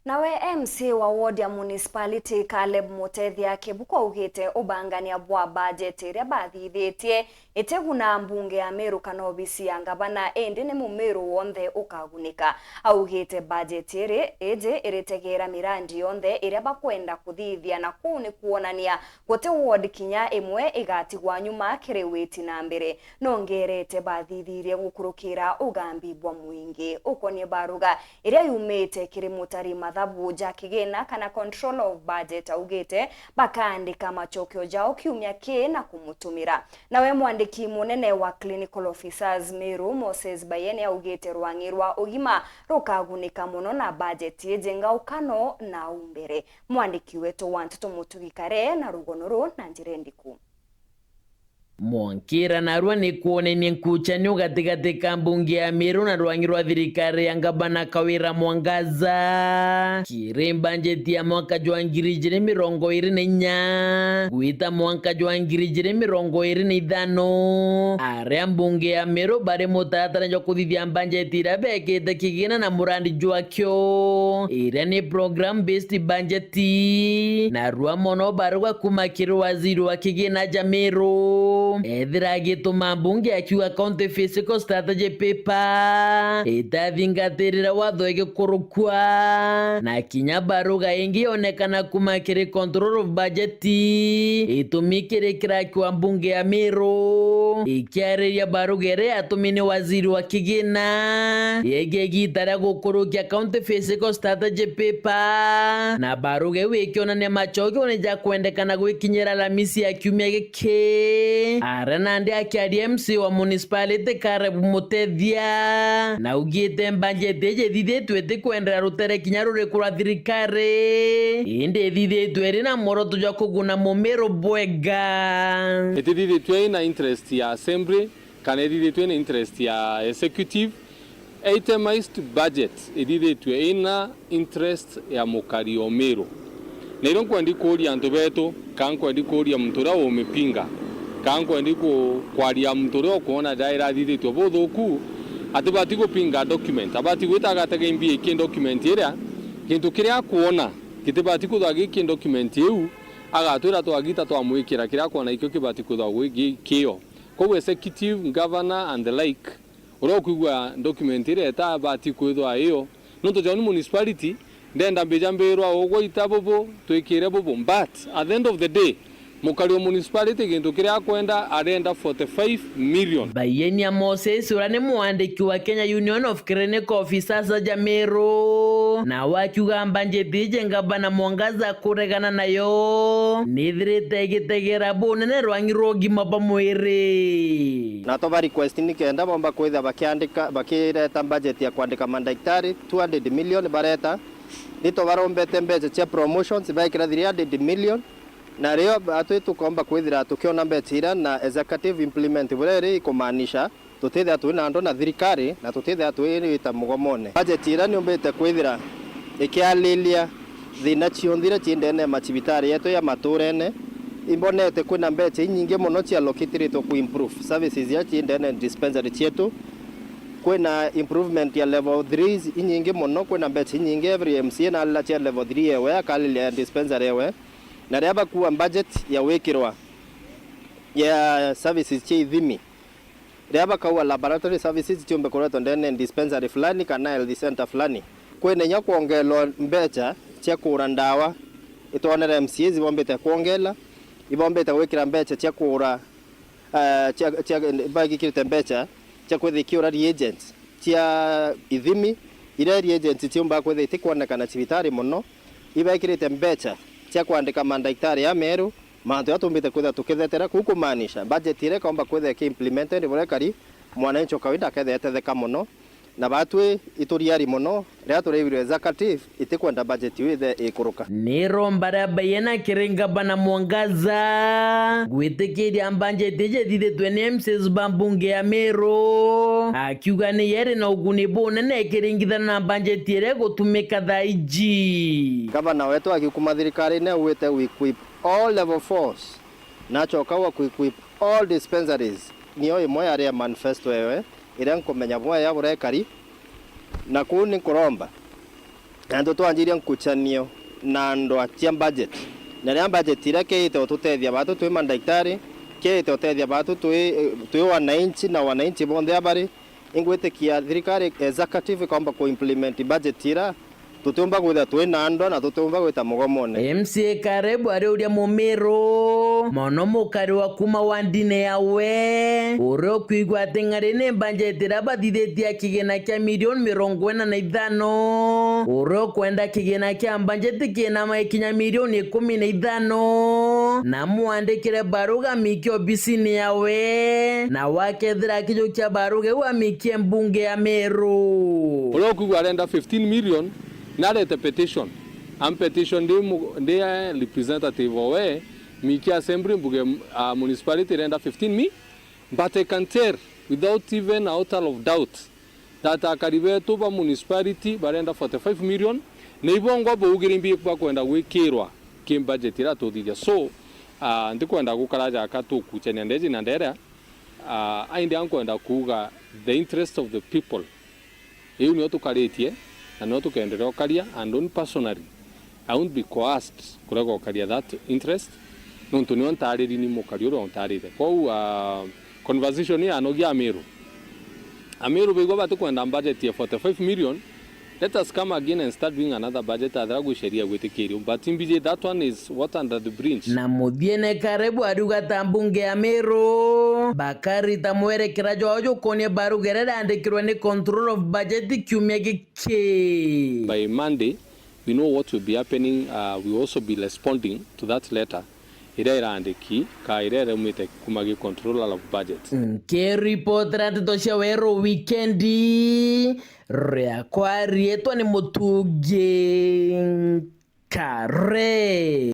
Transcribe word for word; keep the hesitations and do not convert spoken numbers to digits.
Nawe M C A wa ward ya municipality Caleb Mutethia Kibuku augite ubangania bwa budget iria bathithitie itiguna mbunge ya Meru kana obisi ya ngavana, indi ni Mumeru wonthe ukagunika. Augite budget iri iji iritegeera mirandi yonthe iria bakwenda kuthithia, na kuu ni kuonania guti ward kinya imwe igatigwa nyuma kiri witi na mbere. Nongerete bathithirie gukurukira ugambi bwa mwingi. Ukonie baruga iria yumite kiri mutari mathabu ja kigina kana control of budget, augite bakaandika macokio jao kiumia kii na kumutumira. Nawe mwandiki munene wa Clinical Officers Meru, Moses Bayene, augite rwang'i rwa ugima rukagunika mono na budget iji ngaukano na au mbere. Mwandiki wetu wa nteto Mutugi Kare na rugono ruu na njira indiku. Mwankira narua ni kwonenie nkuchanio gatigati ka mbunge ya Meru na rwang'i rwa thirikari ya ngabana Kawira Mwangaza kiri mbanjeti ya mwaka jwa ngiri ijiri mirongo iri na inya gwita mwaka jwa ngiri ijiri mirongo iri na ithano, aria mbunge ya Meru bari mutaratara jwa kuthithia mbanjeti iria bekite kigina na murandi jwakio, iria ni program based budget. Narua mono baruga kuma kiri waziri wa kigina ja Meru, ethira agituma mbunge akiuga County Fiscal Strategy Paper itathingatirire watho igikurukua, na kinya baruga ingi yonekana kuma kiri Control of Budget itumi kiri kirakiwa mbunge ya Meru. Ikiariria baruga iria yatumi ni waziri wa kigina yegii igita ria gukurukia County Fiscal Strategy Paper, na baruga iu ikionania macokio ni ja kwendekana gwikinyira Alamisi ya kiumia giki. Aria nandi akiaria M C A wa municipality Caleb Mutethia, na augite mbanjeti iji ithithitue itikwendera rutere kinya ruriku rwa thirikari, indi ithithitue iri na mworoto jwa kuguna Mumiru bwega. Itithithitue ina interest ya assembly, kana ithithitue ina interest ya executive. Itemized budget ithithitue ina interest ya mukari o Miru. Na irio nkwendi kuuria antu betu, kana nkwendi kuuria muntu uria umipinga, kana nkwendi ku-, kwaria muntu uria ukwona jaira athithitue buthuku, atibati gupinga document, abati gwita agatega M B A ki document iria, gintu kiria akwona gitibati kwithwa giki document iu, agatwira twagita twamwikira kiria akwona ikio kibati kwithwa gwi-, gi-, kio. Koguo executive, governor and the like, uria ukwigua document iria itabati kwithwa iyo, nontu ja uni municipality, ndenda mbija mbirwa ugwaita bubu, twikire bubu, but at the end of the day, mukari wa municipality gintu kiria akwenda, arenda forty-five million. Bayenia Moses, uria ni mwandiki wa Kenya Union of Clinical Officers aja Miru, nawe akiuga mbanjeti iji ngabana Mwangaza kuregana nayo, nithirite igitegera bunene rwang'i rwa ugima bwa mwiri. Na tuba request ni kenda bomba kwithira bakiandika, bakireta budget ya kwandika mandagitari, two hundred million bareta. Ni tubarombete mbeca cia promotions, baikira three hundred million. Na rio batwi tukomba kwithira tukiona mbeca iria na executive implement buria iri ikumaanisha tutithia twi na andu na thirikari, na tutithia twita mugomone. Budget iria niumbite kwithira ikiariria thina cionthe iria cii ndene ya macibitari yetu ya maturene. Imbonete kwina mbeca inyingi mono cialokitiritwe ku improve services iria cii ndene ya dispensary cietu. Kwina improvement ya level threes inyingi mono, kwina mbeca inyingi, every M C A nalila cia level three ewe, akalilia ya dispensary ewe. Na riria bakua budget ya gwikirwa ya services cia ithimi, riria bakaua laboratory services ciumbe kuretwa ndene dispensary fulani kana health center fulani, kwina inya kwongerwa mbeca cia kugura ndawa. Itwonere M C As ibombite kwongela, ibombite gwikira mbeca cia kugura, eh, cia, cia, bagikirite mbeca cia kwithia ikiura reagents cia ithimi, iria reagents ciumbaga kwithia itikwonekana cibitari mono, ibekirite mbeca cia kwandika mandagitari ameru, mantu jaria tumbite kwithira tukithetera, kuu kumaanisha budget iria ikaumba kwithira iki implemented buria ikari, mwananchi o kawaida akethira etetheka mono, na batwi ituriari mono riria turaigwirwe executive itikwenda budget iu ithe ikuruka. Ni romba ria Bayena kiri ngabana Mwangaza gwitikiria mbanjeti iji ithithitwe ni M C As ba mbunge ya Miru, akiuga ni yeri na uguni bunene ikiringithana na mbanjeti iria igutumika thaa iji. Gavana wetu akiukuma thirikarine augite we equip all level fours, na acoka wa ku equip all dispensaries. Niyo imwe yari ya manifesto ewe iria nkumenya bwega buria ikari, na kuu ni nkuromba Na twanjirie nkuchanio na ndwa cia budget. Na riria budget iria kiite ututethia batu twi mandagitari, kiite utethia batu twi, twi wananchi na wananchi bonthe abari, ingwitikia thirikari executive ikaumba ku implement budget ira, tutiumba kwithira twi na ndwa na tutiumba gwita mugomone. M C A Karebu ariuria Mumiru, mono mukari wa kuma wandine yawe, uria ukwigua ati ng'ari ni budget iria bathithitie ya kigina kia milioni mirongo ina na ithano, uria ukwenda kigina kia budget kiinama ikinya milioni ikumi na ithano, na mwandikire baruga miki obisini yawe, na wakethira akijukia baruga iu amikie mbunge ya Meru. Uria ukwigua arenda fifteen million, narete petition. Am petition ndi mu-, ndi, eh, representative owe, miki assembly mbuge, ah, municipality irenda fifteen mi-, but I can tell without even a total of doubt that akari betu ba municipality barenda forty-five million, na ibongwa baugirimbi bakwenda gwikirwa ki budget iria tuthithia. So, ah, ndikwenda gukara jaka tukuchania ndeji na ndere, ah, aindi ankwenda kuuga the interest of the people. Iu nio tukaritie, na nio tukenderea ukaria, and on personally, I won't be coerced kurega ukaria that interest, nontu nio ntariri ni mukari uria untarite. Kwou, ah, conversation ii yanogia Amiru. Amiru baigua batikwenda budget ya forty-five million, let us come again and start doing another budget, athira gwi sheria gwitikirio. But imbiji, that one is water under the bridge. Na muthiene Karebu ariuga ta mbunge ya Meru, bakarita mwerekera jwao jukonia baruga iria irandikirwe ni Control of Budget kiumia giki. By Monday, we know what will be happening. Uh, we will also be responding to that letter iria irandiki, ka iria iraumite kuma gi Controller of Budget. Nkiripotera nteto cia Weru Wikendi, riakwa riitwa ni Mutungi Kare.